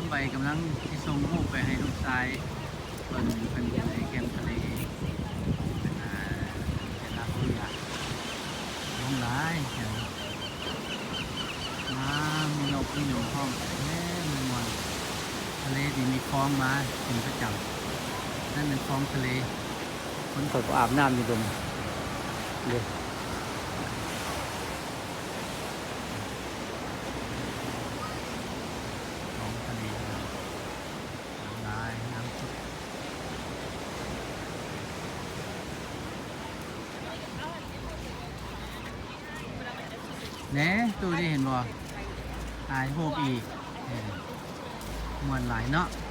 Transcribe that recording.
ໄປກຳລັງຊິສົ່ງຮູບໄປໃຫ້ລູກຊາຍເພິ່ນ ເພິ່ນຢູ່ໃນແຄມທະເລ ເປັນ ອ່າ ເປັນອາເຊຍ ລົງຫຼາຍແຮງ ງາມ ມີນົກມີຫຍັງພ້ອມ ແມ່ນມ່ວນ ທະເລນີ້ມີຄອງມາເປັນປະຈຳ ນັ້ນແມ່ນຄອງທະເລ ຄົນເຂົາກໍອາບນ້ຳຢູ່ຕົງນີ້ເດ້. ຂອງທະເລ ຫຼາຍນ້ຳສຸດ ແນ່ ຕູ້ນີ້ເຫັນບໍ່? ຖ່າຍຮູບອີກ ເອີ ມ່ວນຫຼາຍເນາະ.